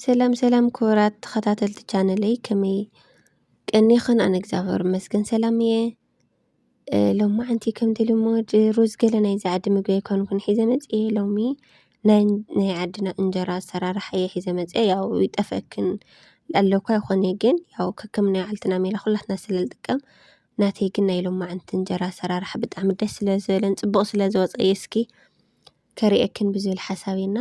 ሰላም ሰላም ክቡራት ተኸታተልቲ ቻነለይ፣ ከመይ ቀኒኽን? ኣነ እግዚኣብሔር ይመስገን ሰላም እየ። እ፣ ሎማዓንቲ ከምቲ ልሙድ ሩዝ ገለ ናይዚ ዓዲ ምግቢ ኣይኮንኩን ሒዘ መፅየ። ሎሚ ናይ፣ ናይ ዓድና እንጀራ ኣሰራርሓ እየ ሒዘ መፅየ። ያው ይጠፍአክን ኣለኳ ይኾነ፣ ግን ያው ከከም ናይ ዓልትና ሜላ ኩላትና ስለ ዝጥቀም፣ ናተይ ግን ናይ ሎማዓንቲ እንጀራ ኣሰራርሓ ብጣዕሚ ደስ ስለ ዝበለን ፅቡቕ ስለ ዝወፀ እየ እስኪ ከርእየክን ብዝብል ሓሳብ ኢና።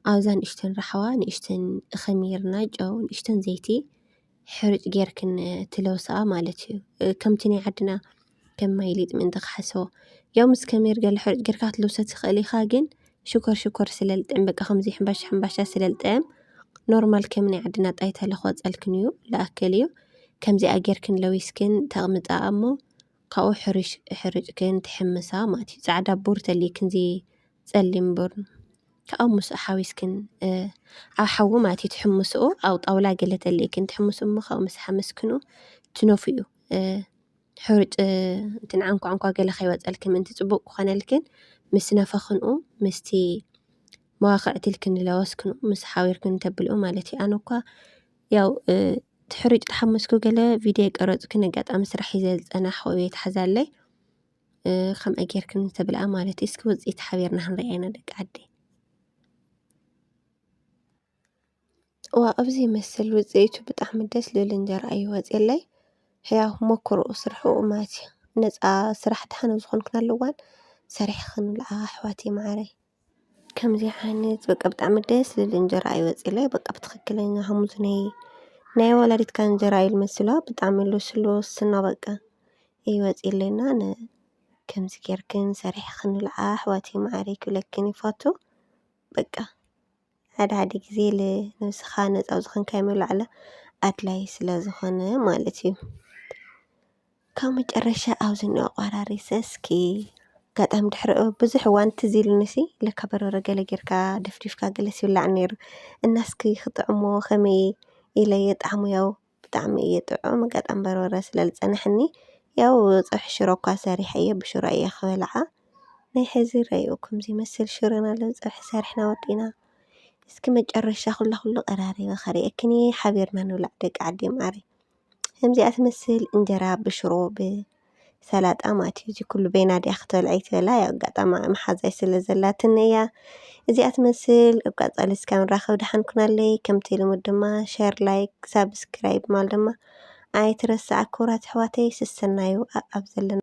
ኣብዛ ንእሽተን ራሕዋ፣ ንእሽተን ኸሚርና፣ ጨው፣ ንእሽተን ዘይቲ ሕሩጭ ጌርክን ትለውስኣ ማለት እዩ። ከምቲ ናይ ዓድና ከም ማይ ሊጥ ምእንቲ ክሓስቦ። ያው ምስ ከሚር ገለ ሕሩጭ ጌርካ ክትለውሶ ትኽእል ኢኻ፣ ግን ሽኮር ሽኮር ስለ ልጥዕም፣ በቃ ከምዚ ሕምባሻ ሕምባሻ ስለ ልጥዕም፣ ኖርማል ከም ናይ ዓድና ጣይታ ለኽወፀልክን እዩ፣ ለኣክል እዩ። ከምዚኣ ጌርክን ለዊስክን ተቕምጣ እሞ፣ ካብኡ ሕርሽ-፣ ሕርጭክን ትሕምሳ ማለት እዩ። ጻዕዳ ቡር ተልይክን፣ እዚ ጸሊም ቡር፣ ካብኡ ምስኡ ሓዊስክን፣ እ፣ ኣብ ሓዊ ማለት እዩ ትሕምስኡ። ኣብ ጣውላ ገለ ተልይክን ትሕምስኡ እሞ፣ ካብኡ ምስ ሓመስክንኡ ትነፍኡ። እ፣ ሕሩጭ፣ እ፣ እንትን ዓንኳ ዓንኳ ገለ ከይወጸልክን ምእንቲ ጽቡቕ ክኾነልክን፣ ምስ ነፈኽንኡ፣ ምስቲ መዋኽዕቲ ኢልክን ለወስክንኡ፣ ምስ ሓዊርክን ተብልኡ ማለት እዩ። ኣነ እኳ ያው፣ እ፣ እቲ ሕሩጭ ተሓመስኩ ገለ ቪድዮ የቀረጽኩን፣ ኣጋጣሚ ስራሕ ሒዘ ዝጸናሕኩ እየ ተሓዛለይ። እ፣ ከምኣ ጌርክን ተብልኣ ማለት እዩ። እስኪ ውጽኢት ሓቢርና ክንሪኣ ኢና ደቂ ዓደይ። እዋ፣ ኣብዚ ይመስል ውጽኢቱ። ብጣዕሚ ደስ ልብል እንጀራ እዩ ወጺለይ። ሕያው ሞክርኡ፣ ስርሕኡ ማለት እዩ። ነጻ ስራሕ ደሓን ኣብ ዝኾንኩናሉ እዋን ሰሪሕኽን ብልዓ ኣሕዋተይ መዓረይ። ከምዚ ዓይነት በቃ ብጣዕሚ ደስ ልብል እንጀራ እዩ ወጺለይ። በቃ ብትኽክለኛ ሃሙዝ ናይ፣ ናይ ወላዲትካ እንጀራ እዩ ልመስሎ። ብጣዕሚ ልስሉስ ስና በቃ እዩ ወጺለይና። ን-፣ ከምዚ ጌርክን ሰሪሕኽን ብልዓ ኣሕዋተይ መዓረይ ክብለክን ይፈቱ። በቃ ሓደ ሓደ ግዜ ል-፣ ነብስኻ ነጻ ኣብ ዝኾንካዮ ምብላዕ ኣድላይ ስለ ዝኾነ ማለት እዩ። ካብ መጨረሻ ኣብዚ እንኦ ቆራሪሰ እስኪ ኣጋጣሚ ድሕሪ ብዙሕ እዋን ትዝ ኢሉኒ ሲ፣ ለካ በርበረ ገለ ጌርካ ደፍዲፍካ ገለ ሲብላዕ ነይሩ። እና እስኪ ክጥዕሞ ከመይ ኢለ የጣዕሞ፣ ያው ብጣዕሚ እየ ጥዑም። ኣጋጣሚ በርበረ ስለ ዝጸንሐኒ፣ ያው ጸብሒ ሽሮ እኳ ሰሪሐ እየ፣ ብሽሮ እየ ክበልዓ። ናይ ሕዚ ረእይኡ ከምዚ ይመስል ሽሮና ሎ ጸብሒ ሰሪሕና ወዲእና። እስኪ መጨረሻ ኩላ ኩሉ ቀራሪበ ከርእየክን እየ፣ ሓቢርና ንብላዕ ደቂ ዓዲ ማዓረይ። ከምዚኣ ትመስል እንጀራ ብሽሮ ብሰላጣ ማለት እዩ። እዚ ኩሉ በይና ድያ ክትበልዐ ይትበላ፣ ያው ኣጋጣሚ መሓዛይ ስለ ዘላትኒ እያ። እዚኣ ትመስል። ኣብ ቀጻሊ እስካብ ንራኸብ ደሓን ኩናለይ። ከምቲ ልሙድ ድማ ሸር፣ ላይክ፣ ሳብስክራይብ ማለት ድማ ኣይትረስዓ ክቡራት ኣሕዋተይ። ስሰናዩ ኣብ ዘለና